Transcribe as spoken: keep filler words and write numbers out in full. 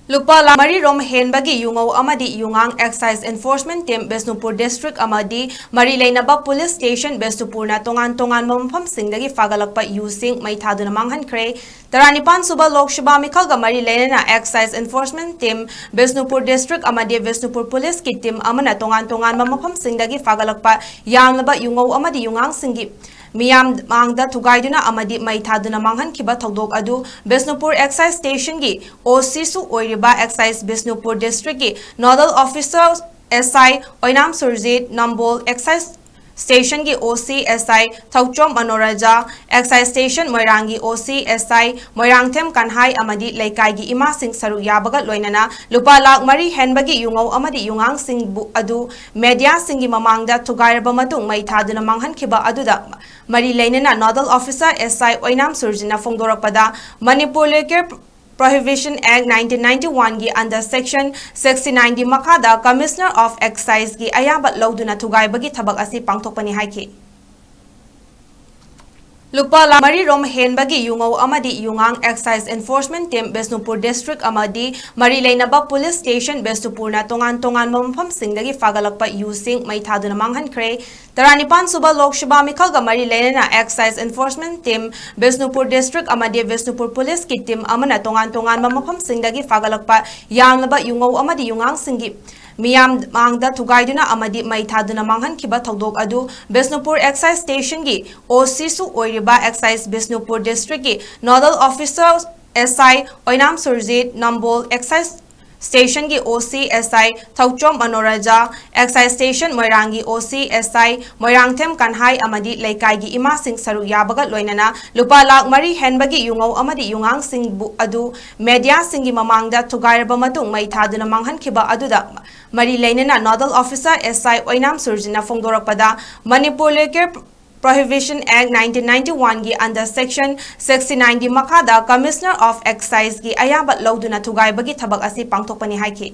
ꯂꯨꯄꯥ ꯂꯥꯈ ꯃꯔꯤ ꯔꯣꯝ ꯍꯦꯟꯕꯒꯤ ꯌꯨꯉꯧ ꯑꯃꯗꯤ ꯌꯨꯉꯥꯡ Excise Enforcement Team Bishnupur District ꯑꯃꯗꯤ ꯃꯔꯤ ꯂꯩꯅꯕ Police Station ꯕꯤꯁꯅꯨꯄꯨꯔꯅ ꯇꯣꯉꯥꯟ ꯇꯣꯉꯥꯟꯕ ꯃꯐꯝꯁꯤꯡꯗꯒꯤ ꯐꯥꯒꯠꯂꯛꯄ ꯌꯨꯁꯤꯡ ꯃꯩ ꯊꯥꯗꯨꯅ ꯃꯥꯡꯍꯟꯈ꯭ꯔꯦ꯫ ꯇꯔꯥꯅꯤꯄꯥꯟ ꯁꯨꯕ ꯂꯣꯛ ꯁꯚꯥ ꯃꯤꯈꯜꯒ ꯃꯔꯤ ꯂꯩꯅꯅ Excise Enforcement Team Bishnupur District ꯑꯃꯗꯤ ꯕꯤꯁꯅꯨꯄꯨꯔ Police ꯀꯤ team ꯑꯃꯅ ꯇꯣꯉꯥꯟ ꯇꯣꯉꯥꯟꯕ ꯃꯐꯝꯁꯤꯡꯗꯒꯤ ꯐꯥꯒꯠꯂꯛꯄ ꯌꯥꯝꯂꯕ ꯌꯨꯉꯧ ꯑꯃꯗꯤ ꯌꯨꯉꯥꯡꯁꯤꯡꯒꯤ ꯃꯤꯌꯥꯝ ꯃꯥꯡꯗ ꯊꯨꯒꯥꯏꯗꯨꯅ ꯑꯃꯗꯤ ꯃꯩ ꯊꯥꯗꯨꯅ ꯃꯥꯡꯍꯟꯈꯤꯕ ꯊꯧꯗꯣꯛ ꯑꯗꯨ ꯕꯤꯁꯅꯨꯄꯨꯔ Excise Station ꯒꯤ O C ꯁꯨ ꯑꯣꯏꯔꯤꯕ Excise ꯕꯤꯁꯅꯨꯄꯨꯔ District ꯀꯤ Nodal Officer S I Oinam Surjit, Nambol Excise Station ꯒꯤ O C S I Thouchom ꯃꯅꯣꯔꯖꯥ, Excise Station ꯃꯣꯏꯔꯥꯡꯒꯤ O C S I Moirangthem ꯀꯟꯍꯥꯏ ꯑꯃꯗꯤ ꯂꯩꯀꯥꯏꯒꯤ ꯏꯃꯥꯁꯤꯡ ꯁꯔꯨꯛ ꯌꯥꯕꯒ ꯂꯣꯏꯅꯅ ꯂꯨꯄꯥ ꯂꯥꯈ ꯃꯔꯤ ꯍꯦꯟꯕꯒꯤ ꯌꯨꯉꯧ ꯑꯃꯗꯤ ꯌꯨꯉꯥꯡꯁꯤꯡꯕꯨ ꯑꯗꯨ media ꯁꯤꯡꯒꯤ ꯃꯃꯥꯡꯗ ꯊꯨꯒꯥꯏꯔꯕ ꯃꯇꯨꯡ ꯃꯩ ꯊꯥꯗꯨꯅ ꯃꯥꯡꯍꯟꯈꯤꯕ ꯑꯗꯨꯗ ꯃꯔꯤ ꯂꯩꯅꯅ Nodal Officer S I Oinam ꯁꯨꯔꯖꯤꯠꯅ ꯐꯣꯡꯗꯣꯔꯛꯄꯗ, Manipur Liquor Prohibition Act nineteen ninety-one ꯒꯤ under section sixty-nine ꯒꯤ ꯃꯈꯥꯗ Commissioner of Excise ꯀꯤ ꯑꯌꯥꯕ ꯂꯧꯗꯨꯅ ꯊꯨꯒꯥꯏꯕꯒꯤ ꯊꯕꯛ ꯑꯁꯤ ꯄꯥꯡꯊꯣꯛꯄꯅꯤ ꯍꯥꯏꯈꯤ꯫ ꯂꯨꯄꯥ ꯂꯥꯈ ꯃꯔꯤ ꯔꯣꯝ ꯍꯦꯟꯕꯒꯤ ꯌꯨꯉꯧ ꯑꯃꯗꯤ ꯌꯨꯉꯥꯡ Excise Enforcement Team Bishnupur District ꯑꯃꯗꯤ ꯃꯔꯤ ꯂꯩꯅꯕ Police Station ꯕꯤꯁꯅꯨꯄꯨꯔꯅ ꯇꯣꯉꯥꯟ ꯇꯣꯉꯥꯟꯕ ꯃꯐꯝꯁꯤꯡꯗꯒꯤ ꯐꯥꯒꯠꯂꯛꯄ ꯌꯨꯁꯤꯡ ꯃꯩ ꯊꯥꯗꯨꯅ ꯃꯥꯡꯍꯟꯈ꯭ꯔꯦ꯫ ꯇꯔꯥꯅꯤꯄꯥꯟ ꯁꯨꯕ ꯂꯣꯛ ꯁꯚꯥ ꯃꯤꯈꯜꯒ ꯃꯔꯤ ꯂꯩꯅꯅ Excise Enforcement Team Bishnupur District ꯑꯃꯗꯤ ꯕꯤꯁꯅꯨꯄꯨꯔ Police ꯀꯤ team ꯑꯃꯅ ꯇꯣꯉꯥꯟ ꯇꯣꯉꯥꯟꯕ ꯃꯐꯝꯁꯤꯡꯗꯒꯤ ꯐꯥꯒꯠꯂꯛꯄ ꯌꯥꯝꯂꯕ ꯌꯨꯉꯧ ꯑꯃꯗꯤ ꯌꯨꯉꯥꯡꯁꯤꯡꯒꯤ ꯃꯤꯌꯥꯝ ꯃꯥꯡꯗ ꯊꯨꯒꯥꯏꯗꯨꯅ ꯑꯃꯗꯤ ꯃꯩ ꯊꯥꯗꯨꯅ ꯃꯥꯡꯍꯟꯈꯤꯕ ꯊꯧꯗꯣꯛ ꯑꯗꯨ ꯕꯤꯁꯅꯨꯄꯨꯔ Excise Station ꯒꯤ O C ꯁꯨ ꯑꯣꯏꯔꯤꯕ Excise ꯕꯤꯁꯅꯨꯄꯨꯔ District ꯀꯤ Nodal Officer S I Oinam Surjit, Nambol Excise Station ꯒꯤ O C S I Thouchom ꯃꯅꯣꯔꯖꯥ, Excise Station ꯃꯣꯏꯔꯥꯡꯒꯤ O C S I Moirangthem ꯀꯟꯍꯥꯏ ꯑꯃꯗꯤ ꯂꯩꯀꯥꯏꯒꯤ ꯏꯃꯥꯁꯤꯡ ꯁꯔꯨꯛ ꯌꯥꯕꯒ ꯂꯣꯏꯅꯅ ꯂꯨꯄꯥ ꯂꯥꯈ ꯃꯔꯤ ꯍꯦꯟꯕꯒꯤ ꯌꯨꯉꯧ ꯑꯃꯗꯤ ꯌꯨꯉꯥꯡꯁꯤꯡꯕꯨ ꯑꯗꯨ media ꯁꯤꯡꯒꯤ ꯃꯃꯥꯡꯗ ꯊꯨꯒꯥꯏꯔꯕ ꯃꯇꯨꯡ ꯃꯩ ꯊꯥꯗꯨꯅ ꯃꯥꯡꯍꯟꯈꯤꯕ ꯑꯗꯨꯗ ꯃꯔꯤ ꯂꯩꯅꯅ Nodal Officer S I Oinam ꯁꯨꯔꯖꯤꯠꯅ ꯐꯣꯡꯗꯣꯔꯛꯄꯗ, Manipur Liquor Prohibition Act nineteen ninety-one ꯒꯤ under section sixty-nine ꯒꯤ ꯃꯈꯥꯗ Commissioner of Excise ꯀꯤ ꯑꯌꯥꯕ ꯂꯧꯗꯨꯅ ꯊꯨꯒꯥꯏꯕꯒꯤ ꯊꯕꯛ ꯑꯁꯤ ꯄꯥꯡꯊꯣꯛꯄꯅꯤ ꯍꯥꯏꯈꯤ꯫